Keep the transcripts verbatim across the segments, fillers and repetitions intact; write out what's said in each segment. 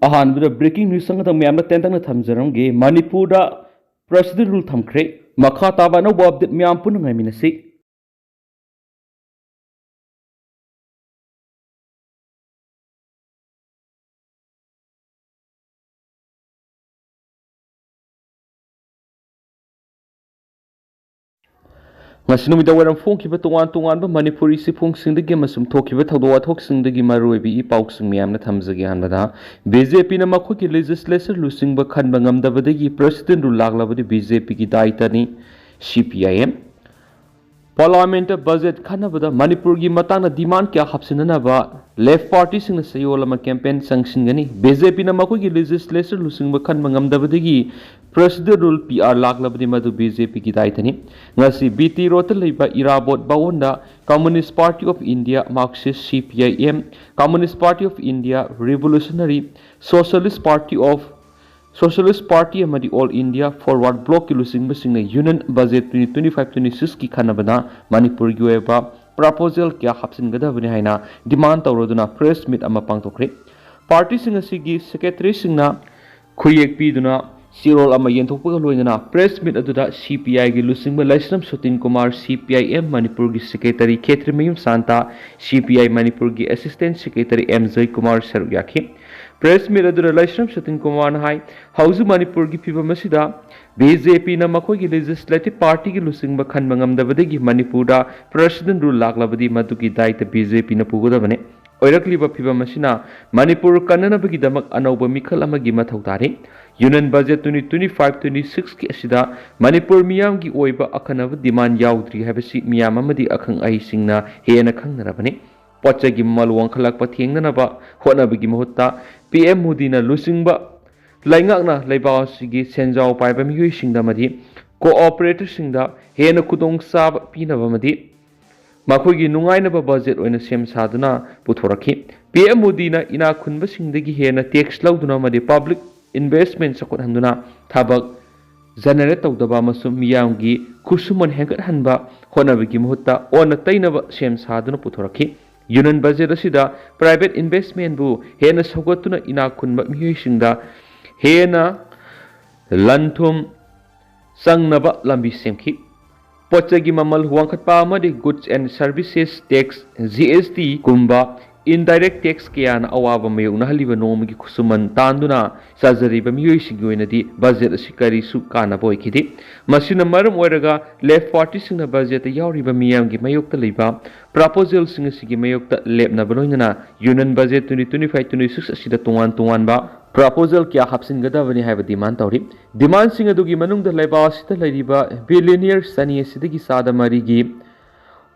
ꯑꯍꯥꯟꯕꯗ breaking news ꯑꯃꯈꯛꯇꯪ ꯃꯌꯥꯝꯗ ꯇꯦꯟꯇꯛꯅ ꯊꯝꯖꯔꯝꯒꯦ꯫ ꯃꯅꯤꯄꯨꯔꯗ President Rule ꯊꯝꯈ꯭ꯔꯦ꯫ ꯃꯈꯥ ꯇꯥꯕ ꯑꯅꯧꯕ update ꯃꯌꯥꯝ ꯄꯨꯟꯅ ꯉꯥꯏꯃꯤꯟꯅꯁꯤ꯫ ꯉꯁꯤ ꯅꯨꯃꯤꯗꯥꯡ ꯋꯥꯏꯔꯝ ꯐꯣꯡꯈꯤꯕ ꯇꯣꯉꯥꯟ ꯇꯣꯉꯥꯟꯕ ꯃꯅꯤꯄꯨꯔꯤ ꯆꯦꯐꯣꯡꯁꯤꯡꯗꯒꯤ ꯑꯃꯁꯨꯡ ꯊꯣꯛꯈꯤꯕ ꯊꯧꯗꯣꯛ ꯋꯥꯊꯣꯛꯁꯤꯡꯗꯒꯤ ꯃꯔꯨꯑꯣꯏꯕ ꯏ ꯄꯥꯎꯁꯤꯡ ꯃꯌꯥꯝꯅ ꯊꯝꯖꯒꯦ꯫ ꯑꯍꯥꯟꯕꯗ, ꯕꯤ ꯖꯦ ꯄꯤꯅ ꯃꯈꯣꯏꯒꯤ legislature ꯂꯨꯆꯤꯡꯕ ꯈꯟꯕ ꯉꯝꯗꯕꯗꯒꯤ President Rule ꯂꯥꯛꯂꯕꯗꯤ ꯕꯤ ꯖꯦ ꯄꯤꯒꯤ ꯗꯥꯏꯇꯅꯤ, C P I M. Parliament budget ꯈꯟꯅꯕꯗ ꯃꯅꯤꯄꯨꯔꯒꯤ ꯃꯇꯥꯡꯗ demand ꯀꯌꯥ ꯍꯥꯞꯆꯤꯟꯅꯅꯕ left party ꯁꯤꯡꯅ ꯆꯌꯣꯜ ꯑꯃ campaign ꯆꯪꯁꯤꯟꯒꯅꯤ꯫ ꯕꯤ ꯖꯦ ꯄꯤꯅ ꯃꯈꯣꯏꯒꯤ legislature ꯂꯨꯆꯤꯡꯕ ꯈꯟꯕ ꯉꯝꯗꯕꯗꯒꯤ President Rule, ꯄꯤ ꯑꯥꯔ, ꯂꯥꯛꯂꯕꯗꯤ ꯃꯗꯨ ꯕꯤ ꯖꯦ ꯄꯤꯒꯤ ꯗꯥꯏꯇꯅꯤ꯫ ꯉꯁꯤ ꯕꯤ ꯇꯤ ꯔꯣꯗꯇ ꯂꯩꯕ ꯏꯔꯥꯕꯣꯠ ꯚꯋꯟꯗ Communist Party of India, Marxist, ꯁꯤ P I M, Communist Party of India, Revolutionary Socialist Party of Socialist Party ꯑꯃꯗꯤ All India Forward Bloc ꯀꯤ ꯂꯨꯆꯤꯡꯕꯁꯤꯡꯅ Union Budget twenty twenty-five twenty-six ꯀꯤ ꯈꯟꯅꯕꯗ ꯃꯅꯤꯄꯨꯔꯒꯤ ꯑꯣꯏꯕ proposal ꯀꯌꯥ ꯍꯥꯞꯆꯤꯟꯒꯗꯕꯅꯤ ꯍꯥꯏꯅ demand ꯇꯧꯔꯗꯨꯅ press meet ꯑꯃ ꯄꯥꯡꯊꯣꯛꯈ꯭ꯔꯦ꯫ Party ꯁꯤꯡ ꯑꯁꯤꯒꯤ secretary ꯁꯤꯡꯅ ꯈꯨꯌꯦꯛ ꯄꯤꯗꯨꯅ ꯆꯦꯔꯣꯜ ꯑꯃ ꯌꯦꯟꯊꯣꯛꯄꯒ ꯂꯣꯏꯅꯅ press meet ꯑꯗꯨꯗ ꯁꯤ ꯄꯤ ꯑꯥꯏ ꯒꯤ ꯂꯨꯆꯤꯡꯕ ꯂꯩꯁ꯭ꯔꯝ ꯁꯣꯇꯤꯟ ꯀꯨꯃꯥꯔ, ꯁꯤ ꯄꯤ ꯑꯥꯏ ꯑꯦꯝ ꯃꯅꯤꯄꯨꯔꯒꯤ secretary ꯈꯦꯇ꯭ꯔꯤꯃꯌꯨꯝ ꯁꯥꯟꯇ, ꯁꯤ ꯄꯤ ꯑꯥꯏ ꯃꯅꯤꯄꯨꯔꯒꯤ assistant secretary ꯑꯦꯝ ꯖꯣꯏꯀꯨꯃꯥꯔ ꯁꯔꯨꯛ ꯌꯥꯈꯤ꯫ Press meet ꯑꯗꯨꯗ ꯂꯩꯁ꯭ꯔꯝ ꯁꯇꯤꯟ ꯀꯨꯃꯥꯔꯅ ꯍꯥꯏ, ꯍꯧꯖꯤꯛ ꯃꯅꯤꯄꯨꯔꯒꯤ ꯐꯤꯕꯝ ꯑꯁꯤꯗ ꯕꯤ ꯖꯦ ꯄꯤꯅ ꯃꯈꯣꯏꯒꯤ legislative party ꯒꯤ ꯂꯨꯆꯤꯡꯕ ꯈꯟꯕ ꯉꯝꯗꯕꯗꯒꯤ ꯃꯅꯤꯄꯨꯔꯗ President Rule ꯂꯥꯛꯂꯕꯗꯤ ꯃꯗꯨꯒꯤ ꯗꯥꯏꯇ ꯕꯤ ꯖꯦ ꯄꯤꯅ ꯄꯨꯒꯗꯕꯅꯤ꯫ ꯑꯣꯏꯔꯛꯂꯤꯕ ꯐꯤꯕꯝ ꯑꯁꯤꯅ ꯃꯅꯤꯄꯨꯔ ꯀꯟꯅꯅꯕꯒꯤꯗꯃꯛ ꯑꯅꯧꯕ ꯃꯤꯈꯜ ꯑꯃꯒꯤ ꯃꯊꯧ ꯇꯥꯔꯤ꯫ Union Budget twenty twenty-five twenty-six ꯀꯤ ꯑꯁꯤꯗ ꯃꯅꯤꯄꯨꯔ ꯃꯤꯌꯥꯝꯒꯤ ꯑꯣꯏꯕ ꯑꯈꯟꯅꯕ demand ꯌꯥꯎꯗ꯭ꯔꯤ ꯍꯥꯏꯕꯁꯤ ꯃꯤꯌꯥꯝ ꯑꯃꯗꯤ ꯑꯈꯪ ꯑꯍꯩꯁꯤꯡꯅ ꯍꯦꯟꯅ ꯈꯪꯅꯔꯕꯅꯤ꯫ ꯄꯣꯠ ꯆꯩꯒꯤ ꯃꯃꯜ ꯋꯥꯡꯈꯠꯂꯛꯄ ꯊꯦꯡꯅꯅꯕ ꯍꯣꯠꯅꯕꯒꯤ ꯃꯍꯨꯠꯇ, ꯄꯤ ꯑꯦꯝ ꯃꯣꯗꯤꯅ ꯂꯨꯆꯤꯡꯕ ꯂꯩꯉꯥꯛꯅ ꯂꯩꯕꯥꯛ ꯑꯁꯤꯒꯤ ꯁꯦꯟꯖꯥꯎ ꯄꯥꯏꯕ ꯃꯤꯑꯣꯏꯁꯤꯡꯗ ꯑꯃꯗꯤ co-operator ꯁꯤꯡꯗ ꯍꯦꯟꯅ ꯈꯨꯗꯣꯡꯆꯥꯕ ꯄꯤꯅꯕ ꯑꯃꯗꯤ ꯃꯈꯣꯏꯒꯤ ꯅꯨꯡꯉꯥꯏꯅꯕ budget ꯑꯣꯏꯅ ꯁꯦꯝ ꯁꯥꯗꯨꯅ ꯄꯨꯊꯣꯔꯛꯈꯤ꯫ ꯄꯤ ꯑꯦꯝ ꯃꯣꯗꯤꯅ ꯏꯅꯥꯛ ꯈꯨꯟꯕꯁꯤꯡꯗꯒꯤ ꯍꯦꯟꯅ tax ꯂꯧꯗꯨꯅ ꯑꯃꯗꯤ public investment ꯆꯥꯎꯈꯠꯍꯟꯗꯨꯅ ꯊꯕꯛ generate ꯇꯧꯗꯕ ꯑꯃꯁꯨꯡ ꯃꯤꯌꯥꯝꯒꯤ ꯈꯨꯠꯁꯨꯃꯟ ꯍꯦꯟꯒꯠꯍꯟꯕ ꯍꯣꯠꯅꯕꯒꯤ ꯃꯍꯨꯠꯇ ꯑꯣꯟꯅ ꯇꯩꯅꯕ ꯁꯦꯝ ꯁꯥꯗꯨꯅ ꯄꯨꯊꯣꯔꯛꯈꯤ꯫ Union budget ꯑꯁꯤꯗ private investmentꯕꯨ ꯍꯦꯟꯅ ꯁꯧꯒꯠꯇꯨꯅ ꯏꯅꯥꯛ ꯈꯨꯟꯕ ꯃꯤꯑꯣꯏꯁꯤꯡꯗ ꯍꯦꯟꯅ ꯂꯟ ꯊꯨꯝ ꯆꯪꯅꯕ ꯂꯝꯕꯤ ꯁꯦꯝꯈꯤ꯫ ꯄꯣꯠꯆꯩꯒꯤ ꯃꯃꯜ ꯋꯥꯡꯈꯠꯄ ꯑꯃꯗꯤ Goods and Services Tax, G S T ꯒꯨꯝꯕ indirect tax ꯀꯌꯥꯅ ꯑꯋꯥꯕ ꯃꯥꯌꯣꯛꯅꯍꯜꯂꯤꯕ ꯅꯣꯡꯃꯒꯤ ꯈꯨꯠꯁꯨꯃꯟ ꯇꯥꯟꯗꯨꯅ ꯆꯥꯖꯔꯤꯕ ꯃꯤꯑꯣꯏꯁꯤꯡꯒꯤ ꯑꯣꯏꯅꯗꯤ budget ꯑꯁꯤ ꯀꯔꯤꯁꯨ ꯀꯥꯟꯅꯕ ꯑꯣꯏꯈꯤꯗꯦ꯫ ꯃꯁꯤꯅ ꯃꯔꯝ ꯑꯣꯏꯔꯒ left partyꯁꯤꯡꯅ budgetꯇ ꯌꯥꯎꯔꯤꯕ ꯃꯤꯌꯥꯝꯒꯤ ꯃꯥꯌꯣꯛꯇ ꯂꯩꯕ proposalꯁꯤꯡ ꯑꯁꯤꯒꯤ ꯃꯥꯌꯣꯛꯇ ꯂꯦꯞꯅꯕ ꯂꯣꯏꯅꯅ Union budget twenty twenty-five twenty-six ꯑꯁꯤꯗ ꯇꯣꯉꯥꯟ ꯇꯣꯉꯥꯟꯕ proposal ꯀꯌꯥ ꯍꯥꯞꯆꯤꯟꯒꯗꯕꯅꯤ ꯍꯥꯏꯕ demand ꯇꯧꯔꯤ꯫ Demandꯁꯤꯡ ꯑꯗꯨꯒꯤ ꯃꯅꯨꯡꯗ ꯂꯩꯕꯥꯛ ꯑꯁꯤꯗ ꯂꯩꯔꯤꯕ billionaire ꯆꯅꯤ ꯑꯁꯤꯗꯒꯤ ꯆꯥꯗ ꯃꯔꯤꯒꯤ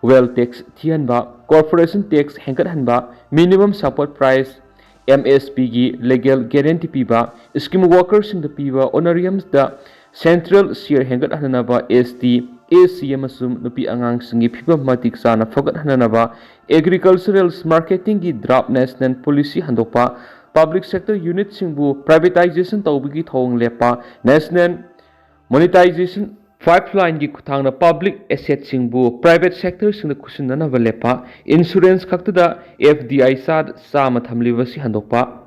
wealth tax ꯊꯤꯍꯟꯕ, corporation tax ꯍꯦꯟꯒꯠꯍꯟꯕ, minimum support price, M S Pꯒꯤ legal guarantee ꯄꯤꯕ, scheme workerꯁꯤꯡꯗ ꯄꯤꯕ honorariumꯗ central share ꯍꯦꯟꯒꯠꯍꯟꯅꯅꯕ, S T, S C ꯑꯃꯁꯨꯡ ꯅꯨꯄꯤ ꯑꯉꯥꯡꯁꯤꯡꯒꯤ ꯐꯤꯕꯝ ꯃꯇꯤꯛ ꯆꯥꯅ ꯐꯒꯠꯍꯟꯅꯅꯕ, agricultural marketingꯒꯤ draft national policy ꯍꯟꯗꯣꯛꯄ, public sector unitꯁꯤꯡꯕꯨ privatization ꯇꯧꯕꯒꯤ ꯊꯧꯑꯣꯡ ꯂꯦꯞꯄ, national monetization pipelineꯒꯤ ꯈꯨꯠꯊꯥꯡꯗ public assetꯁꯤꯡꯕꯨ private sectorꯁꯤꯡꯗ ꯈꯨꯠꯁꯤꯟꯅꯅꯕ ꯂꯦꯞꯄ, insurance ꯈꯛꯇꯗ F D I ꯆꯥꯗ ꯆꯥꯝꯃ ꯊꯝꯂꯤꯕ ꯑꯁꯤ ꯍꯟꯗꯣꯛꯄ,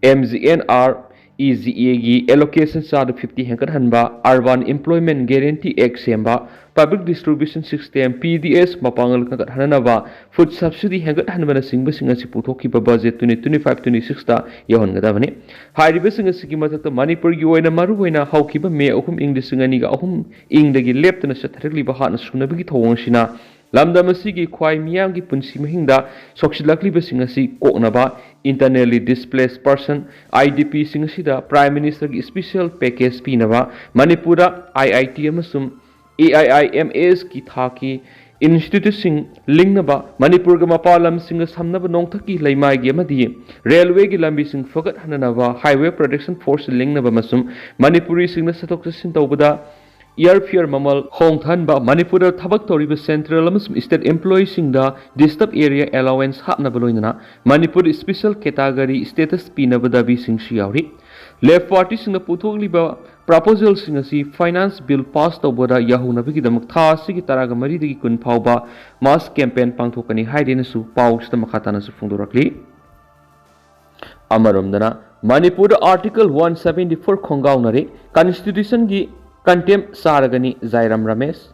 M G N R E G Aꯒꯤ allocation ꯆꯥꯗ fifty ꯍꯦꯟꯒꯠꯍꯟꯕ, Urban Employment Guarantee Act ꯁꯦꯝꯕ, public distribution system, P D S ꯃꯄꯥꯡꯒꯜ ꯀꯟꯈꯠꯍꯟꯅꯅꯕ, food subsidy ꯍꯦꯟꯒꯠꯍꯟꯕꯅꯆꯤꯡꯕꯁꯤꯡ ꯑꯁꯤ ꯄꯨꯊꯣꯛꯈꯤꯕ budget twenty twenty-five twenty-sixꯇ ꯌꯥꯎꯍꯟꯒꯗꯕꯅꯤ꯫ ꯍꯥꯏꯔꯤꯕꯁꯤꯡ ꯑꯁꯤꯒꯤ ꯃꯊꯛꯇ ꯃꯅꯤꯄꯨꯔꯒꯤ ꯑꯣꯏꯅ ꯃꯔꯨꯑꯣꯏꯅ ꯍꯧꯈꯤꯕ May ꯑꯍꯨꯝ, ꯏꯪ ꯂꯤꯁꯤꯡ ꯑꯅꯤꯒ ꯑꯍꯨꯝ ꯏꯪꯗꯒꯤ ꯂꯦꯞꯇꯅ ꯆꯠꯊꯔꯛꯂꯤꯕ ꯍꯥꯠꯅ ꯁꯨꯅꯕꯒꯤ ꯊꯧꯑꯣꯡ ꯑꯁꯤꯅ ꯂꯝꯗꯝ ꯑꯁꯤꯒꯤ ꯈ꯭ꯋꯥꯏ ꯃꯤꯌꯥꯝꯒꯤ ꯄꯨꯟꯁꯤ ꯃꯍꯤꯡꯗ ꯁꯣꯛꯆꯤꯜꯂꯛꯂꯤꯕꯁꯤꯡ ꯑꯁꯤ ꯀꯣꯛꯅꯕ, internally displaced person, I D Pꯁꯤꯡ ꯑꯁꯤꯗ Prime Ministerꯒꯤ special package ꯄꯤꯅꯕ, ꯃꯅꯤꯄꯨꯔꯗ I I T ꯑꯃꯁꯨꯡ A I I M Sꯒꯤ ꯊꯥꯛꯀꯤ instituteꯁꯤꯡ ꯂꯤꯡꯅꯕ, ꯃꯅꯤꯄꯨꯔꯒ ꯃꯄꯥꯟ ꯂꯝꯁꯤꯡꯒ ꯁꯝꯅꯕ ꯅꯣꯡꯊꯛꯀꯤ ꯂꯩꯃꯥꯏꯒꯤ ꯑꯃꯗꯤ railwayꯒꯤ ꯂꯝꯕꯤꯁꯤꯡ ꯐꯒꯠꯍꯟꯅꯅꯕ, highway protection force ꯂꯤꯡꯅꯕ ꯑꯃꯁꯨꯡ ꯃꯅꯤꯄꯨꯔꯤꯁꯤꯡꯅ ꯆꯠꯊꯣꯛ ꯆꯠꯁꯤꯟ ꯇꯧꯕꯗ airfare ꯃꯃꯜ ꯍꯣꯡꯊꯍꯟꯕ, ꯃꯅꯤꯄꯨꯔꯗ ꯊꯕꯛ ꯇꯧꯔꯤꯕ central ꯑꯃꯁꯨꯡ state employeeꯁꯤꯡꯗ disturb area allowance ꯍꯥꯞꯅꯕ ꯂꯣꯏꯅꯅ ꯃꯅꯤꯄꯨꯔ special category status ꯄꯤꯅꯕ ꯗꯥꯕꯤꯁꯤꯡꯁꯨ ꯌꯥꯎꯔꯤ꯫ Left partyꯁꯤꯡꯅ ꯄꯨꯊꯣꯛꯂꯤꯕ ꯄ꯭ꯔꯄꯣꯖꯦꯜꯁꯤꯡ ꯑꯁꯤ ꯐꯥꯏꯅꯥꯟꯁ ꯕꯤꯜ ꯄꯥꯁ ꯇꯧꯕꯗ ꯌꯥꯍꯧꯅꯕꯒꯤꯗꯃꯛ ꯊꯥ ꯑꯁꯤꯒꯤ ꯇꯔꯥꯒ ꯃꯔꯤꯗꯒꯤ ꯀꯨꯟ ꯐꯥꯎꯕ ꯃꯥꯁ ꯀꯦꯝꯄꯦꯟ ꯄꯥꯡꯊꯣꯛꯀꯅꯤ ꯍꯥꯏꯔꯦꯅꯁꯨ ꯄꯥꯎꯁꯤꯗ ꯃꯈꯥ ꯇꯥꯅꯁꯨ ꯐꯣꯡꯗꯣꯔꯛꯂꯤ꯫ ꯑꯃꯔꯣꯝꯗꯅ ꯃꯅꯤꯄꯨꯔꯗ Article one seventy four ꯈꯣꯡꯒꯥꯎꯅꯔꯦ, ꯀꯟꯁꯇꯤꯇ꯭ꯌꯨꯁꯟꯒꯤ ꯀꯟꯇꯦꯝ ꯆꯥꯔꯒꯅꯤ ꯖꯥꯏꯔꯥꯝ ꯔꯃꯦꯁ꯫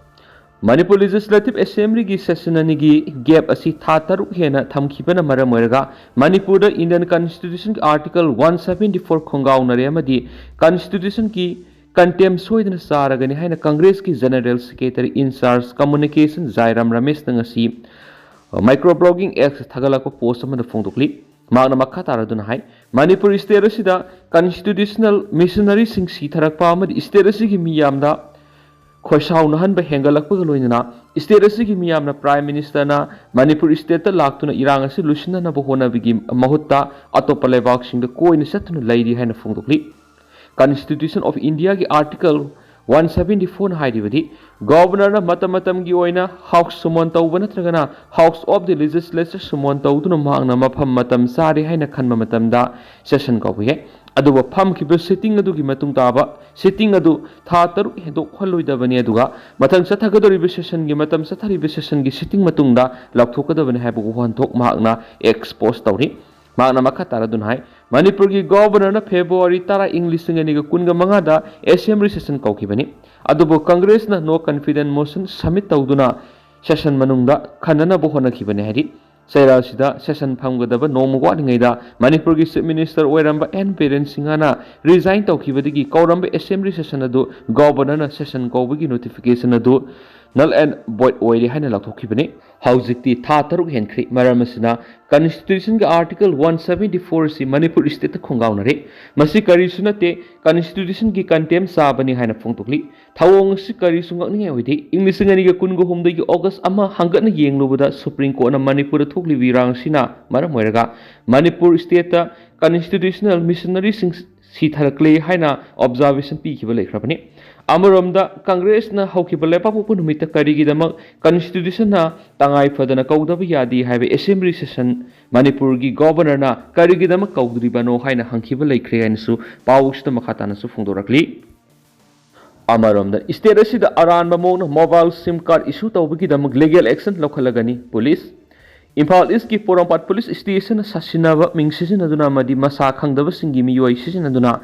ꯃꯅꯤꯄꯨꯔ ꯂꯦꯖꯤꯁꯂꯦꯇꯤꯚ ꯑꯦꯁꯦꯝꯕ꯭ꯂꯤꯒꯤ ꯁꯦꯁꯟ ꯑꯅꯤꯒꯤ ꯒꯦꯞ ꯑꯁꯤ ꯊꯥ ꯇꯔꯨꯛ ꯍꯦꯟꯅ ꯊꯝꯈꯤꯕꯅ ꯃꯔꯝ ꯑꯣꯏꯔꯒ ꯃꯅꯤꯄꯨꯔꯗ ꯏꯟꯗꯤꯌꯟ ꯀꯟꯁꯇꯤꯇ꯭ꯌꯨꯁꯟꯒꯤ Article one seventy four ꯈꯣꯡꯒꯥꯎꯅꯔꯦ ꯑꯃꯗꯤ ꯀꯟꯁꯇꯤꯇ꯭ꯌꯨꯁꯟꯒꯤ ꯀꯟꯇꯦꯝ ꯁꯣꯏꯗꯅ ꯆꯥꯔꯒꯅꯤ ꯍꯥꯏꯅ ꯀꯪꯒ꯭ꯔꯦꯁꯀꯤ general secretary in charge communication Jairam ꯔꯃꯦꯁꯅ ꯉꯁꯤ ꯃꯥꯏꯀ꯭ꯔꯣ ꯕ꯭ꯂꯣꯒꯤꯡ ꯑꯦꯛꯁꯇ ꯊꯥꯒꯠꯂꯛꯄ ꯄꯣꯁ ꯑꯃꯗ ꯐꯣꯡꯗꯣꯛꯂꯤ꯫ ꯃꯍꯥꯛꯅ ꯃꯈꯥ ꯇꯥꯔꯗꯨꯅ ꯍꯥꯏ, ꯃꯅꯤꯄꯨꯔ ꯁ꯭ꯇꯦꯠ ꯑꯁꯤꯗ ꯀꯟꯁꯇꯤꯇ꯭ꯌꯨꯁꯅꯦꯜ ꯃꯤꯁꯅꯔꯤꯁꯤꯡ ꯁꯤꯊꯔꯛꯄ ꯑꯃꯗꯤ ꯁ꯭ꯇꯦꯠ ꯑꯁꯤꯒꯤ ꯃꯤꯌꯥꯝꯗ ꯈꯣꯏꯁꯥꯎꯅꯍꯟꯕ ꯍꯦꯟꯒꯠꯂꯛꯄꯒ ꯂꯣꯏꯅꯅ ꯁ꯭ꯇꯦꯠ ꯑꯁꯤꯒꯤ ꯃꯤꯌꯥꯝꯅ ꯄ꯭ꯔꯥꯏꯝ ꯃꯤꯅꯤꯁꯇꯔꯅ ꯃꯅꯤꯄꯨꯔ ꯁ꯭ꯇꯦꯠꯇ ꯂꯥꯛꯇꯨꯅ ꯏꯔꯥꯡ ꯑꯁꯤ ꯂꯣꯏꯁꯤꯟꯅꯅꯕ ꯍꯣꯠꯅꯕꯒꯤ ꯃꯍꯨꯠꯇ ꯑꯇꯣꯞꯄ ꯂꯩꯕꯥꯛꯁꯤꯡꯗ ꯀꯣꯏꯅ ꯆꯠꯇꯨꯅ ꯂꯩꯔꯤ ꯍꯥꯏꯅ ꯐꯣꯡꯗꯣꯛꯂꯤ꯫ ꯀꯟꯁꯇꯤꯇ꯭ꯌꯨꯁꯟ ꯑꯣꯐ ꯏꯟꯗꯤꯌꯥꯒꯤ Article one seventy fourꯅ ꯍꯥꯏꯔꯤꯕꯗꯤ, ꯒꯣꯕꯔꯅꯔꯅ ꯃꯇꯝ ꯃꯇꯝꯒꯤ ꯑꯣꯏꯅ ꯍꯥꯎꯁ ꯁꯨꯃꯣꯟ ꯇꯧꯕ ꯅꯠꯇ꯭ꯔꯒꯅ House of the Legislature ꯁꯨꯃꯣꯟ ꯇꯧꯗꯨꯅ ꯃꯍꯥꯛꯅ ꯃꯐꯝ ꯃꯇꯝ ꯆꯥꯔꯦ ꯍꯥꯏꯅ ꯈꯟꯕ ꯃꯇꯝꯗ ꯁꯦꯁꯟ ꯀꯧꯕ ꯌꯥꯏ꯫ ꯑꯗꯨꯕꯨ ꯐꯝꯈꯤꯕ ꯁꯤꯇꯤꯡ ꯑꯗꯨꯒꯤ ꯃꯇꯨꯡ ꯇꯥꯕ ꯁꯤꯇꯤꯡ ꯑꯗꯨ ꯊꯥ ꯇꯔꯨꯛ ꯍꯦꯟꯗꯣꯛꯍꯜꯂꯣꯏꯗꯕꯅꯤ, ꯑꯗꯨꯒ ꯃꯊꯪ ꯆꯠꯊꯒꯗꯧꯔꯤꯕ ꯁꯦꯁꯟꯒꯤ ꯃꯇꯝ ꯆꯠꯊꯔꯤꯕ ꯁꯦꯁꯟꯒꯤ ꯁꯤꯇꯤꯡ ꯃꯇꯨꯡꯗ ꯂꯥꯎꯊꯣꯛꯀꯗꯕꯅꯤ ꯍꯥꯏꯕ ꯋꯥꯍꯟꯊꯣꯛ ꯃꯍꯥꯛꯅ ꯑꯦꯛꯁ ꯄꯣꯁ ꯇꯧꯔꯤ꯫ ꯃꯍꯥꯛꯅ ꯃꯈꯥ ꯇꯥꯔꯗꯨꯅ ꯍꯥꯏ, ꯃꯅꯤꯄꯨꯔꯒꯤ ꯒꯣꯕꯔꯅꯔꯅ ꯐꯦꯕ꯭ꯔꯨꯋꯥꯔꯤ ꯇꯔꯥ, ꯏꯪ ꯂꯤꯁꯤꯡ ꯑꯅꯤꯒ ꯀꯨꯟꯒ ꯃꯉꯥꯗ ꯑꯦꯁꯦꯝꯕ꯭ꯂꯤ ꯁꯦꯁꯟ ꯀꯧꯈꯤꯕꯅꯤ꯫ ꯑꯗꯨꯕꯨ ꯀꯪꯒ꯭ꯔꯦꯁꯅ no confidence motion submit ꯇꯧꯗꯨꯅ ꯁꯦꯁꯟ ꯃꯅꯨꯡꯗ ꯈꯟꯅꯅꯕ ꯍꯣꯠꯅꯈꯤꯕꯅꯤ ꯍꯥꯏꯔꯤ꯫ ꯆꯩꯔꯥꯎꯁꯤꯗ ꯁꯦꯁꯟ ꯐꯝꯒꯗꯕ ꯅꯣꯡꯃ ꯋꯥꯠꯂꯤꯉꯩꯗ ꯃꯅꯤꯄꯨꯔꯒꯤ ꯆꯤꯐ ꯃꯤꯅꯤꯁꯇꯔ ꯑꯣꯏꯔꯝꯕ ꯑꯦꯟ ꯕꯤꯔꯦꯟ ꯁꯤꯡꯍꯅ ꯔꯤꯖꯥꯏꯟ ꯇꯧꯈꯤꯕꯗꯒꯤ ꯀꯧꯔꯝꯕ ꯑꯦꯁꯦꯝꯕ꯭ꯂꯤ ꯁꯦꯁꯟ ꯑꯗꯨ ꯒꯣꯕꯔꯅꯔꯅ ꯁꯦꯁꯟ ꯀꯧꯕꯒꯤ ꯅꯣꯇꯤꯐꯤꯀꯦꯁꯟ ꯑꯗꯨ null and void ꯑꯣꯏꯔꯦ ꯍꯥꯏꯅ ꯂꯥꯎꯊꯣꯛꯈꯤꯕꯅꯤ꯫ ꯍꯧꯖꯤꯛꯇꯤ ꯊꯥ ꯇꯔꯨꯛ ꯍꯦꯟꯈ꯭ꯔꯦ꯫ ꯃꯔꯝ ꯑꯁꯤꯅ ꯀꯟꯁꯇꯤꯇ꯭ꯌꯨꯁꯟꯒꯤ Article one seventy four ꯑꯁꯤ ꯃꯅꯤꯄꯨꯔ ꯁ꯭ꯇꯦꯠꯇ ꯈꯣꯡꯒꯥꯎꯅꯔꯦ꯫ ꯃꯁꯤ ꯀꯔꯤꯁꯨ ꯅꯠꯇꯦ, ꯀꯟꯁꯇꯤꯇ꯭ꯌꯨꯁꯟꯒꯤ ꯀꯟꯇꯦꯝ ꯆꯥꯕꯅꯤ ꯍꯥꯏꯅ ꯐꯣꯡꯗꯣꯛꯂꯤ꯫ ꯊꯧꯑꯣꯡ ꯑꯁꯤ ꯀꯔꯤꯁꯨ ꯉꯛꯅꯤꯡꯉꯥꯏ ꯑꯣꯏꯗꯦ꯫ ꯏꯪ ꯂꯤꯁꯤꯡ ꯑꯅꯤꯒ ꯀꯨꯟꯒ ꯍꯨꯝꯗꯣꯏꯒꯤ ꯑꯣꯒꯁ ꯑꯃ ꯍꯪꯒꯠꯅ ꯌꯦꯡꯂꯨꯕꯗ ꯁꯨꯄ꯭ꯔꯤꯝ ꯀꯣꯔꯠꯅ ꯃꯅꯤꯄꯨꯔꯗ ꯊꯣꯛꯂꯤꯕ ꯏꯔꯥꯡ ꯑꯁꯤꯅ ꯃꯔꯝ ꯑꯣꯏꯔꯒ ꯃꯅꯤꯄꯨꯔ ꯁ꯭ꯇꯦꯠꯇ ꯀꯟꯁꯇꯤꯇ꯭ꯌꯨꯁꯅꯦꯜ ꯃꯤꯁꯅꯔꯤꯁꯤꯡ ꯁꯤꯊꯔꯛꯂꯦ ꯍꯥꯏꯅ ꯑꯣꯕꯖꯥꯔꯕꯦꯁꯟ ꯄꯤꯈꯤꯕ ꯂꯩꯈ꯭ꯔꯕꯅꯤ꯫ ꯑꯃꯔꯣꯝꯗ ꯀꯪꯒ꯭ꯔꯦꯁꯅ ꯍꯧꯈꯤꯕ ꯂꯩꯕꯥꯛꯄꯣꯛꯄ ꯅꯨꯃꯤꯠꯇ ꯀꯔꯤꯒꯤꯗꯃꯛ ꯀꯟꯁꯇꯤꯇ꯭ꯌꯨꯁꯟꯅ ꯇꯉꯥꯏ ꯐꯗꯅ ꯀꯧꯗꯕ ꯌꯥꯗꯦ ꯍꯥꯏꯕ ꯑꯦꯁꯦꯝꯕ꯭ꯂꯤ ꯁꯦꯁꯟ ꯃꯅꯤꯄꯨꯔꯒꯤ ꯒꯣꯕꯔꯅꯔꯅ ꯀꯔꯤꯒꯤꯗꯃꯛ ꯀꯧꯗ꯭ꯔꯤꯕꯅꯣ ꯍꯥꯏꯅ ꯍꯪꯈꯤꯕ ꯂꯩꯈ꯭ꯔꯦ ꯍꯥꯏꯅꯁꯨ ꯄꯥꯎꯁꯤꯗ ꯃꯈꯥ ꯇꯥꯅꯁꯨ ꯐꯣꯡꯗꯣꯔꯛꯂꯤ꯫ ꯑꯃꯔꯣꯝꯗ, state ꯑꯁꯤꯗ ꯑꯔꯥꯟꯕ ꯃꯑꯣꯡꯗ mobile SIM card issue ꯇꯧꯕꯒꯤꯗꯃꯛ legal action ꯂꯧꯈꯠꯂꯒꯅꯤ꯫ Police, Imphal East ꯀꯤ ꯄꯣꯔꯣꯝꯄꯥꯠ police station ꯅ ꯁꯥꯁꯤꯟꯅꯕ ꯃꯤꯡ ꯁꯤꯖꯤꯟꯅꯗꯨꯅ ꯑꯃꯗꯤ ꯃꯁꯥ ꯈꯪꯗꯕꯁꯤꯡꯒꯤ ꯃꯤꯑꯣꯏ ꯁꯤꯖꯤꯟꯅꯗꯨꯅ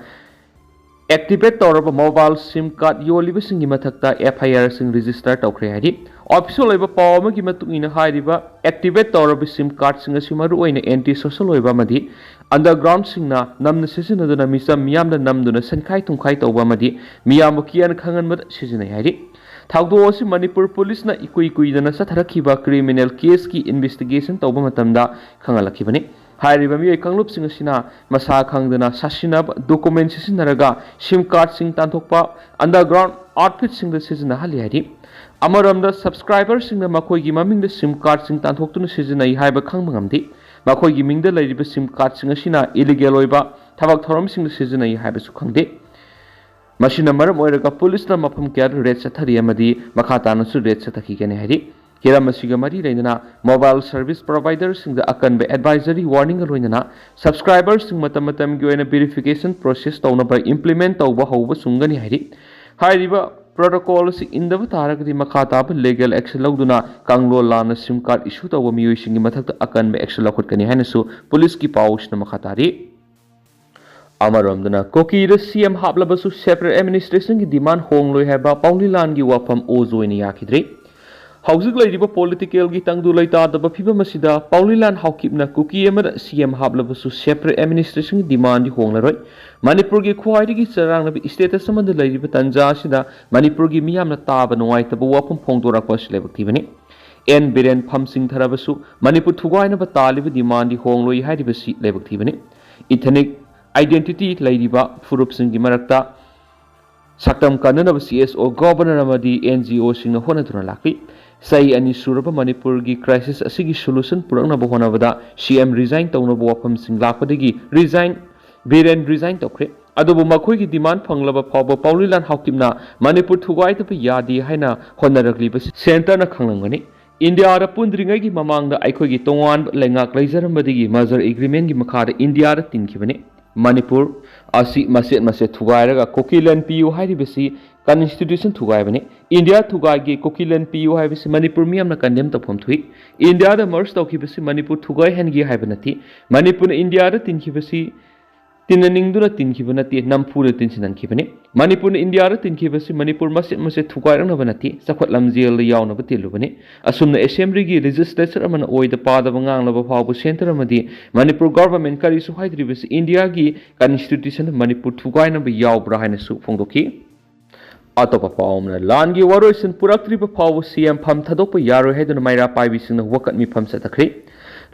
activate ꯇꯧꯔꯕ mobile SIM card ꯌꯣꯜꯂꯤꯕꯁꯤꯡꯒꯤ ꯃꯊꯛꯇ F I R ꯁꯤꯡ register ꯇꯧꯈ꯭ꯔꯦ ꯍꯥꯏꯔꯤ꯫ Official ꯑꯣꯏꯕ ꯄꯥꯎ ꯑꯃꯒꯤ ꯃꯇꯨꯡ ꯏꯟꯅ, ꯍꯥꯏꯔꯤꯕ activate ꯇꯧꯔꯕ SIM card ꯁꯤꯡ ꯑꯁꯤ ꯃꯔꯨꯑꯣꯏꯅ anti social ꯑꯣꯏꯕ ꯑꯃꯗꯤ underground ꯁꯤꯡꯅ ꯅꯝꯅ ꯁꯤꯖꯤꯟꯅꯗꯨꯅ ꯃꯤꯆꯝ ꯃꯤꯌꯥꯝꯗ ꯅꯝꯗꯨꯅ ꯁꯦꯟꯈꯥꯏ ꯊꯨꯝꯈꯥꯏ ꯇꯧꯕ ꯑꯃꯗꯤ ꯃꯤꯌꯥꯝꯕꯨ ꯀꯤꯍꯟ ꯈꯪꯍꯟꯕꯗ ꯁꯤꯖꯤꯟꯅꯩ ꯍꯥꯏꯔꯤ꯫ ꯊꯧꯗꯣꯛ ꯑꯁꯤ ꯃꯅꯤꯄꯨꯔ police ꯅ ꯏꯀꯨꯏ ꯀꯨꯏꯗꯅ ꯆꯠꯊꯔꯛꯈꯤꯕ criminal case ꯀꯤ investigation ꯇꯧꯕ ꯃꯇꯝꯗ ꯈꯪꯍꯜꯂꯛꯈꯤꯕꯅꯤ꯫ ꯍꯥꯏꯔꯤꯕ ꯃꯤꯑꯣꯏ ꯀꯥꯡꯂꯨꯞꯁꯤꯡ ꯑꯁꯤꯅ ꯃꯁꯥ ꯈꯪꯗꯅ ꯁꯥꯁꯤꯟꯅꯕ document ꯁꯤꯖꯤꯟꯅꯔꯒ SIM card ꯁꯤꯡ ꯇꯥꯟꯊꯣꯛꯄ, underground outfit ꯁꯤꯡꯗ ꯁꯤꯖꯤꯟꯅꯍꯜꯂꯤ ꯍꯥꯏꯔꯤ꯫ ꯑꯃꯔꯣꯝꯗ, subscriber ꯁꯤꯡꯅ ꯃꯈꯣꯏꯒꯤ ꯃꯃꯤꯡꯗ SIM card ꯁꯤꯡ ꯇꯥꯟꯊꯣꯛꯇꯨꯅ ꯁꯤꯖꯤꯟꯅꯩ ꯍꯥꯏꯕ ꯈꯪꯕ ꯉꯝꯗꯦ꯫ ꯃꯈꯣꯏꯒꯤ ꯃꯤꯡꯗ ꯂꯩꯔꯤꯕ SIM card ꯁꯤꯡ ꯑꯁꯤꯅ illegal ꯑꯣꯏꯕ ꯊꯕꯛ ꯊꯧꯔꯝꯁꯤꯡꯗ ꯁꯤꯖꯤꯟꯅꯩ ꯍꯥꯏꯕꯁꯨ ꯈꯪꯗꯦ꯫ ꯃꯁꯤꯅ ꯃꯔꯝ ꯑꯣꯏꯔꯒ police ꯅ ꯃꯐꯝ ꯀꯌꯥꯗ raid ꯆꯠꯊꯔꯤ ꯑꯃꯗꯤ ꯃꯈꯥ ꯇꯥꯅꯁꯨ raid ꯆꯠꯊꯈꯤꯒꯅꯤ ꯍꯥꯏꯔꯤ꯫ ꯍꯤꯔꯝ ꯑꯁꯤꯒ ꯃꯔꯤ ꯂꯩꯅꯅ mobile service provider ꯁꯤꯡꯗ ꯑꯀꯟꯕ advisory warning ꯒ ꯂꯣꯏꯅꯅ subscriber ꯁꯤꯡ ꯃꯇꯝ ꯃꯇꯝꯒꯤ ꯑꯣꯏꯅ verification process ꯇꯧꯅꯕ implement ꯇꯧꯕ ꯍꯧꯕ ꯆꯨꯝꯒꯅꯤ ꯍꯥꯏꯔꯤ꯫ ꯍꯥꯏꯔꯤꯕ protocol ꯑꯁꯤ ꯏꯟꯗꯕ ꯇꯥꯔꯒꯗꯤ ꯃꯈꯥ ꯇꯥꯕ legal action ꯂꯧꯗꯨꯅ ꯀꯥꯡꯂꯣꯟ ꯂꯥꯟꯅ SIM card issue ꯇꯧꯕ ꯃꯤꯑꯣꯏꯁꯤꯡꯒꯤ ꯃꯊꯛꯇ ꯑꯀꯟꯕ action ꯂꯧꯈꯠꯀꯅꯤ ꯍꯥꯏꯅꯁꯨ police ꯀꯤ ꯄꯥꯎꯁꯤꯅ ꯃꯈꯥ ꯇꯥꯔꯤ꯫ ꯑꯃꯔꯣꯝꯗꯅ, ꯀꯨꯀꯤꯗ C M ꯍꯥꯞꯂꯕꯁꯨ separate administration ꯒꯤ demand ꯍꯣꯡꯂꯣꯏ ꯍꯥꯏꯕ ꯄꯥꯎꯂꯤꯂꯥꯟꯒꯤ ꯋꯥꯐꯝ ꯑꯣꯖ ꯑꯣꯏꯅ ꯌꯥꯈꯤꯗ꯭ꯔꯦ꯫ ꯍꯧꯖꯤꯛ ꯂꯩꯔꯤꯕ political ꯒꯤ ꯇꯪꯗꯨ ꯂꯩꯇꯥꯗꯕ ꯐꯤꯕꯝ ꯑꯁꯤꯗ ꯄꯥꯎꯂꯤꯂꯥꯟ ꯍꯥꯎꯀꯤꯞꯅ ꯀꯨꯀꯤ ꯑꯃꯗ C M ꯍꯥꯞꯂꯕꯁꯨ separate administration ꯒꯤ demand ꯗꯤ ꯍꯣꯡꯂꯔꯣꯏ꯫ ꯃꯅꯤꯄꯨꯔꯒꯤ ꯈ꯭ꯋꯥꯏꯗꯒꯤ ꯆꯔꯥꯡꯅꯕ status ꯑꯃꯗ ꯂꯩꯔꯤꯕ ꯇꯥꯟꯖꯥ ꯑꯁꯤꯗ ꯃꯅꯤꯄꯨꯔꯒꯤ ꯃꯤꯌꯥꯝꯅ ꯇꯥꯕ ꯅꯨꯡꯉꯥꯏꯇꯕ ꯋꯥꯐꯝ ꯐꯣꯡꯗꯣꯔꯛꯄ ꯑꯁꯤ ꯂꯥꯏꯕꯛ ꯊꯤꯕꯅꯤ꯫ ꯑꯦꯟ ꯕꯤꯔꯦꯟ ꯐꯝ ꯆꯤꯡꯊꯔꯕꯁꯨ ꯃꯅꯤꯄꯨꯔ ꯊꯨꯒꯥꯏꯅꯕ ꯇꯥꯜꯂꯤꯕ demand ꯗꯤ ꯍꯣꯡꯂꯣꯏ ꯍꯥꯏꯔꯤꯕꯁꯤ ꯂꯥꯏꯕꯛ ꯊꯤꯕꯅꯤ꯫ Ethnic identity ꯂꯩꯔꯤꯕ ꯐꯨꯔꯨꯞꯁꯤꯡꯒꯤ ꯃꯔꯛꯇ ꯁꯛꯇꯝ ꯀꯟꯅꯅꯕ C S O, governor ꯑꯃꯗꯤ N G O ꯁꯤꯡꯅ ꯍꯣꯠꯅꯗꯨꯅ ꯂꯥꯛꯂꯤ꯫ ꯆꯍꯤ ꯑꯅꯤ ꯁꯨꯔꯕ ꯃꯅꯤꯄꯨꯔꯒꯤ crisis ꯑꯁꯤꯒꯤ solution ꯄꯨꯔꯛꯅꯕ ꯍꯣꯠꯅꯕꯗ C M resign ꯇꯧꯅꯕ ꯋꯥꯐꯝꯁꯤꯡ ꯂꯥꯛꯄꯗꯒꯤ resign, ꯕꯤꯔꯦꯟ resign ꯇꯧꯈ꯭ꯔꯦ꯫ ꯑꯗꯨꯕꯨ ꯃꯈꯣꯏꯒꯤ demand ꯐꯪꯂꯕ ꯐꯥꯎꯕ ꯄꯥꯎꯂꯤꯂꯥꯟ ꯍꯥꯎꯀꯤꯞꯅ ꯃꯅꯤꯄꯨꯔ ꯊꯨꯒꯥꯏꯗꯕ ꯌꯥꯗꯦ ꯍꯥꯏꯅ ꯍꯣꯠꯅꯔꯛꯂꯤꯕꯁꯤ centre ꯅ ꯈꯪꯂꯝꯒꯅꯤ꯫ ꯏꯟꯗꯤꯌꯥꯗ ꯄꯨꯟꯗ꯭ꯔꯤꯉꯩꯒꯤ ꯃꯃꯥꯡꯗ ꯑꯩꯈꯣꯏꯒꯤ ꯇꯣꯉꯥꯟꯕ ꯂꯩꯉꯥꯛ ꯂꯩꯖꯔꯝꯕꯗꯒꯤ Merger Agreement ꯀꯤ ꯃꯈꯥꯗ ꯏꯟꯗꯤꯌꯥꯗ ꯇꯤꯟꯈꯤꯕꯅꯤ꯫ ꯃꯅꯤꯄꯨꯔ ꯑꯁꯤ ꯃꯆꯦꯠ ꯃꯆꯦꯠ ꯊꯨꯒꯥꯏꯔꯒ ꯀꯨꯀꯤꯂꯦꯟ ꯄꯤꯌꯨ ꯍꯥꯏꯔꯤꯕꯁꯤ ꯀꯟꯁꯇꯤꯇ꯭ꯌꯨꯁꯟ ꯊꯨꯒꯥꯏꯕꯅꯤ꯫ ꯏꯟꯗꯤꯌꯥ ꯊꯨꯒꯥꯏꯒꯦ, ꯀꯨꯀꯤꯂꯦꯟ ꯄꯤꯌꯨ ꯍꯥꯏꯕꯁꯤ ꯃꯅꯤꯄꯨꯔ ꯃꯤꯌꯥꯝꯅ ꯀꯟꯗꯦꯝ ꯇꯧꯐꯝ ꯊꯣꯛꯏ꯫ ꯏꯟꯗꯤꯌꯥꯗ ꯃꯔꯖ ꯇꯧꯈꯤꯕꯁꯤ ꯃꯅꯤꯄꯨꯔ ꯊꯨꯒꯥꯏꯍꯟꯒꯦ ꯍꯥꯏꯕ ꯅꯠꯇꯦ꯫ ꯃꯅꯤꯄꯨꯔꯅ ꯏꯟꯗꯤꯌꯥꯗ ꯇꯤꯟꯈꯤꯕꯁꯤ ꯇꯤꯟꯅꯅꯤꯡꯗꯨꯅ ꯇꯤꯟꯈꯤꯕ ꯅꯠꯇꯦ, ꯅꯝꯐꯨꯗ ꯇꯤꯟꯁꯤꯟꯍꯟꯈꯤꯕꯅꯤ꯫ ꯃꯅꯤꯄꯨꯔꯅ ꯏꯟꯗꯤꯌꯥꯗ ꯇꯤꯟꯈꯤꯕꯁꯤ ꯃꯅꯤꯄꯨꯔ ꯃꯆꯦꯠ ꯃꯆꯦꯠ ꯊꯨꯒꯥꯏꯔꯛꯅꯕ ꯅꯠꯇꯦ, ꯆꯥꯎꯈꯠ ꯂꯝꯖꯦꯜꯗ ꯌꯥꯎꯅꯕ ꯇꯤꯜꯂꯨꯕꯅꯤ꯫ ꯑꯁꯨꯝꯅ ꯑꯦꯁꯦꯝꯕ꯭ꯂꯤꯒꯤ ꯂꯦꯖꯤꯁꯂꯦꯆꯔ ꯑꯃꯅ ꯑꯣꯏꯗ ꯄꯥꯗꯕ ꯉꯥꯡꯂꯕ ꯐꯥꯎꯕ ꯁꯦꯟꯇꯔ ꯑꯃꯗꯤ ꯃꯅꯤꯄꯨꯔ ꯒꯚꯔꯟꯃꯦꯟꯠ ꯀꯔꯤꯁꯨ ꯍꯥꯏꯗ꯭ꯔꯤꯕꯁꯤ ꯏꯟꯗꯤꯌꯥꯒꯤ ꯀꯟꯁꯇꯤꯇ꯭ꯌꯨꯁꯟꯅ ꯃꯅꯤꯄꯨꯔ ꯊꯨꯒꯥꯏꯅꯕ ꯌꯥꯎꯕ꯭ꯔꯥ ꯍꯥꯏꯅꯁꯨ ꯐꯣꯡꯗꯣꯛꯈꯤ꯫ ꯑꯇꯣꯞꯄ ꯄꯥꯎ ꯑꯃꯅ, ꯂꯥꯟꯒꯤ ꯋꯥꯔꯣꯏꯁꯤꯟ ꯄꯨꯔꯛꯇ꯭ꯔꯤꯕ ꯐꯥꯎꯕ ꯁꯤꯑꯦꯝ ꯐꯝ ꯊꯥꯗꯣꯛꯄ ꯌꯥꯔꯣꯏ ꯍꯥꯏꯗꯨꯅ ꯃꯩꯔꯥ ꯄꯥꯏꯕꯤꯁꯤꯡꯅ ꯋꯥꯀꯠ ꯃꯤꯐꯝ ꯆꯠꯊꯈ꯭ꯔꯦ꯫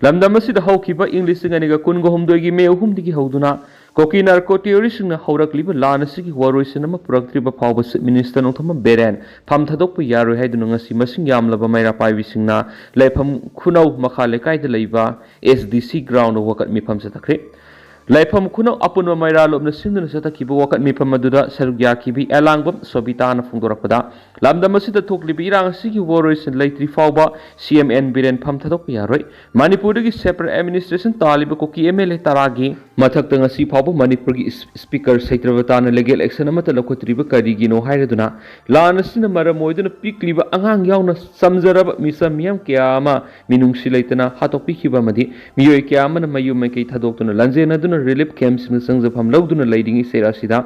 ꯂꯝꯗꯝ ꯑꯁꯤꯗ ꯍꯧꯈꯤꯕ ꯏꯪ ꯂꯤꯁꯤꯡ ꯑꯅꯤꯒ ꯀꯨꯟꯒ ꯍꯨꯝꯗꯣꯏꯒꯤ ꯃꯦ ꯑꯍꯨꯝꯗꯒꯤ ꯍꯧꯗꯨꯅ ꯀꯣꯀꯤ ꯅꯥꯔꯀꯣ ꯇꯦꯔꯣꯔꯤꯁꯁꯤꯡꯅ ꯍꯧꯔꯛꯂꯤꯕ ꯂꯥꯟ ꯑꯁꯤꯒꯤ ꯋꯥꯔꯣꯏꯁꯤꯟ ꯑꯃ ꯄꯨꯔꯛꯇ꯭ꯔꯤꯕ ꯐꯥꯎꯕ ꯆꯤꯐ ꯃꯤꯅꯤꯁꯇꯔ ꯅꯣꯡꯊꯣꯝꯕꯝ ꯕꯤꯔꯦꯟ ꯐꯝ ꯊꯥꯗꯣꯛꯄ ꯌꯥꯔꯣꯏ ꯍꯥꯏꯗꯨꯅ ꯉꯁꯤ ꯃꯁꯤꯡ ꯌꯥꯝꯂꯕ ꯃꯩꯔꯥ ꯄꯥꯏꯕꯤꯁꯤꯡꯅ ꯂꯩꯐꯝ ꯈꯨꯅꯧ ꯃꯈꯥ ꯂꯩꯀꯥꯏꯗ ꯂꯩꯕ ꯑꯦꯁ ꯗꯤ ꯁꯤ ꯒ꯭ꯔꯥꯎꯟꯗ ꯋꯥꯀꯠ ꯃꯤꯐꯝ ꯆꯠꯊꯈ꯭ꯔꯦ꯫ ꯂꯩꯐꯝ ꯈꯨꯅꯧ ꯑꯄꯨꯟꯕ ꯃꯩꯔꯥ ꯂꯣꯝꯅ ꯁꯤꯟꯗꯨꯅ ꯆꯠꯊꯈꯤꯕ ꯋꯥꯀꯠ ꯃꯤꯐꯝ ꯑꯗꯨꯗ ꯁꯔꯨꯛ ꯌꯥꯈꯤꯕꯤ ꯑꯦꯂꯥꯡꯕꯝ ꯁꯣꯕꯤꯇꯥꯅ ꯐꯣꯡꯗꯣꯔꯛꯄꯗ, ꯂꯝꯗꯝ ꯑꯁꯤꯗ ꯊꯣꯛꯂꯤꯕ ꯏꯔꯥꯡ ꯑꯁꯤꯒꯤ ꯋꯥꯔꯣꯏꯁꯤꯟ ꯂꯩꯇ꯭ꯔꯤ ꯐꯥꯎꯕ ꯁꯤꯑꯦꯝ ꯑꯦꯟ ꯕꯤꯔꯦꯟ ꯐꯝ ꯊꯥꯗꯣꯛꯄ ꯌꯥꯔꯣꯏ꯫ ꯃꯅꯤꯄꯨꯔꯗꯒꯤ ꯁꯦꯄꯔꯦꯠ ꯑꯦꯗꯃꯤꯅꯤꯁꯇ꯭ꯔꯦꯁꯟ ꯇꯥꯜꯂꯤꯕ ꯀꯨꯀꯤ ꯑꯦꯝ ꯑꯦꯜ ꯑꯦ ꯇꯔꯥꯒꯤ ꯃꯊꯛꯇ ꯉꯁꯤ ꯐꯥꯎꯕ ꯃꯅꯤꯄꯨꯔꯒꯤ ꯏꯁ-, ꯏꯁꯄꯤꯀꯔ ꯁꯩꯇ꯭ꯔꯕꯇꯥꯅ ꯂꯤꯒꯦꯜ ꯑꯦꯛꯁꯟ ꯑꯃꯠꯇ ꯂꯧꯈꯠꯇ꯭ꯔꯤꯕ ꯀꯔꯤꯒꯤꯅꯣ ꯍꯥꯏꯔꯗꯨꯅ, ꯂꯥꯟ ꯑꯁꯤꯅ ꯃꯔꯝ ꯑꯣꯏꯗꯨꯅ ꯄꯤꯛꯂꯤꯕ ꯑꯉꯥꯡ ꯌꯥꯎꯅ ꯆꯝꯖꯔꯕ ꯃꯤꯆꯝ ꯃꯤꯌꯥꯝ ꯀꯌꯥ ꯑꯃ ꯃꯤꯅꯨꯡꯁꯤ ꯂꯩꯇꯅ ꯍꯥꯠꯇꯣꯛꯄꯤꯈꯤꯕ ꯑꯃꯗꯤ ꯃꯤꯑꯣꯏ ꯀꯌꯥ ꯑꯃꯅ ꯃꯌꯨꯝ ꯃꯥꯏꯀꯩ ꯊꯥꯗꯣꯛꯇꯨꯅ ꯂꯥꯟꯖꯦꯟꯅꯗꯨꯅ ꯔꯤꯂꯤꯐ ꯀꯦꯝꯞꯁꯤꯡꯗ ꯆꯪꯖꯐꯝ ꯂꯧꯗꯨꯅ ꯂꯩꯔꯤꯉꯩ ꯆꯩꯔꯥꯛ ꯑꯁꯤꯗ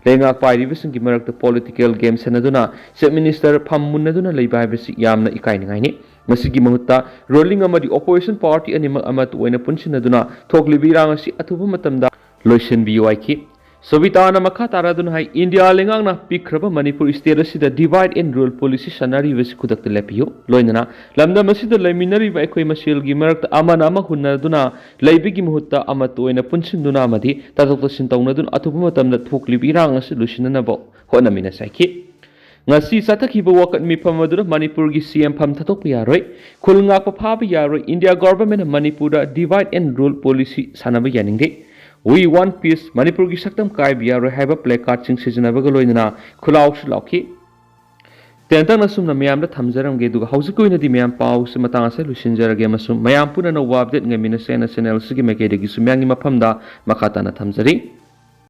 ꯂꯩꯉꯥꯛ ꯄꯥꯏꯔꯤꯕꯁꯤꯡꯒꯤ ꯃꯔꯛꯇ ꯄꯣꯂꯤꯇꯤꯀꯦꯜ ꯒꯦꯝ ꯁꯥꯟꯅꯗꯨꯅ ꯆꯤꯐ ꯃꯤꯅꯤꯁꯇꯔ ꯐꯝ ꯃꯨꯟꯅꯗꯨꯅ ꯂꯩꯕ ꯍꯥꯏꯕꯁꯤ ꯌꯥꯝꯅ ꯏꯀꯥꯏꯅꯤꯡꯉꯥꯏꯅꯤ꯫ ꯃꯁꯤꯒꯤ ꯃꯍꯨꯠꯇ ꯔꯨꯂꯤꯡ ꯑꯃꯗꯤ ꯑꯣꯄꯣꯖꯤꯁꯟ ꯄꯥꯔꯇꯤ ꯑꯅꯤꯃꯛ ꯑꯃꯠꯇ ꯑꯣꯏꯅ ꯄꯨꯟꯁꯤꯟꯅꯗꯨꯅ ꯊꯣꯛꯂꯤꯕ ꯏꯔꯥꯡ ꯑꯁꯤ ꯑꯊꯨꯕ ꯃꯇꯝꯗ ꯂꯣꯏꯁꯤꯟꯕꯤꯌꯨ ꯍꯥꯏꯈꯤ꯫ ꯁꯣꯕꯤꯇꯥꯅ ꯃꯈꯥ ꯇꯥꯔꯗꯨꯅ ꯍꯥꯏ, ꯏꯟꯗꯤꯌꯥ ꯂꯩꯉꯥꯛꯅ ꯄꯤꯛꯈ꯭ꯔꯕ ꯃꯅꯤꯄꯨꯔ ꯁ꯭ꯇꯦꯠ ꯑꯁꯤꯗ ꯗꯤꯚꯥꯏꯗ ꯑꯦꯟ ꯔꯨꯜ ꯄꯣꯂꯤꯁꯤ ꯁꯥꯟꯅꯔꯤꯕꯁꯤ ꯈꯨꯗꯛꯇ ꯂꯦꯞꯄꯤꯌꯨ꯫ ꯂꯣꯏꯅꯅ ꯂꯝꯗꯝ ꯑꯁꯤꯗ ꯂꯩꯃꯤꯟꯅꯔꯤꯕ ꯑꯩꯈꯣꯏ ꯃꯁꯦꯜꯒꯤ ꯃꯔꯛꯇ ꯑꯃꯅ ꯑꯃ ꯍꯨꯟꯅꯗꯨꯅ ꯂꯩꯕꯒꯤ ꯃꯍꯨꯠꯇ ꯑꯃꯠꯇ ꯑꯣꯏꯅ ꯄꯨꯟꯁꯤꯟꯗꯨꯅ ꯑꯃꯗꯤ ꯇꯥꯊꯣꯛ ꯇꯥꯁꯤꯟ ꯇꯧꯅꯗꯨꯅ ꯑꯊꯨꯕ ꯃꯇꯝꯗ ꯊꯣꯛꯂꯤꯕ ꯏꯔꯥꯡ ꯑꯁꯤ ꯂꯣꯏꯁꯤꯟꯅꯅꯕ ꯍꯣꯠꯅꯃꯤꯟꯅꯁꯤ ꯍꯥꯏꯈꯤ꯫ ꯉꯁꯤ ꯆꯠꯊꯈꯤꯕ ꯋꯥꯀꯠ ꯃꯤꯐꯝ ꯑꯗꯨꯗ ꯃꯅꯤꯄꯨꯔꯒꯤ ꯁꯤꯑꯦꯝ ꯐꯝ ꯊꯥꯗꯣꯛꯄ ꯌꯥꯔꯣꯏ, ꯈꯨꯜ ꯉꯥꯛꯄ ꯐꯥꯕ ꯌꯥꯔꯣꯏ, ꯏꯟꯗꯤꯌꯥ ꯒꯣꯚꯔꯟꯃꯦꯟꯠꯅ ꯃꯅꯤꯄꯨꯔꯗ ꯗꯤꯚꯥꯏꯗ ꯑꯦꯟ ꯔꯨꯜ ꯄꯣꯂꯤꯁꯤ ꯁꯥꯟꯅꯕ ꯌꯥꯅꯤꯡꯗꯦ, We want peace, ꯃꯅꯤꯄꯨꯔꯒꯤ ꯁꯛꯇꯝ ꯀꯥꯏꯕ ꯌꯥꯔꯣꯏ ꯍꯥꯏꯕ ꯄ꯭ꯂꯦ ꯀꯥꯔꯗꯁꯤꯡ ꯁꯤꯖꯤꯟꯅꯕꯒ ꯂꯣꯏꯅꯅ ꯈꯨꯜꯂꯥꯎꯁꯨ ꯂꯥꯎꯈꯤ꯫ ꯇꯦꯟꯇꯛꯅ ꯁꯨꯝꯅ ꯃꯌꯥꯝꯗ ꯊꯝꯖꯔꯝꯒꯦ, ꯑꯗꯨꯒ ꯍꯧꯖꯤꯛꯀꯤ ꯑꯣꯏꯅꯗꯤ ꯃꯌꯥꯝ ꯄꯥꯎꯁꯤ ꯃꯇꯥꯡ ꯑꯁꯤꯗ ꯂꯣꯏꯁꯤꯟꯖꯔꯒꯦ ꯑꯃꯁꯨꯡ ꯃꯌꯥꯝ ꯄꯨꯟꯅ ꯑꯅꯧꯕ ꯑꯞꯗꯦꯠ ꯉꯥꯏꯃꯤꯟꯅꯁꯦ ꯍꯥꯏꯅ ꯆꯦꯅꯦꯜ ꯑꯁꯤꯒꯤ ꯃꯥꯏꯀꯩꯗꯒꯤꯁꯨ ꯃꯌꯥꯝꯒꯤ ꯃꯐꯝꯗ ꯃꯈꯥ ꯇꯥꯅ ꯊꯝꯖꯔꯤ꯫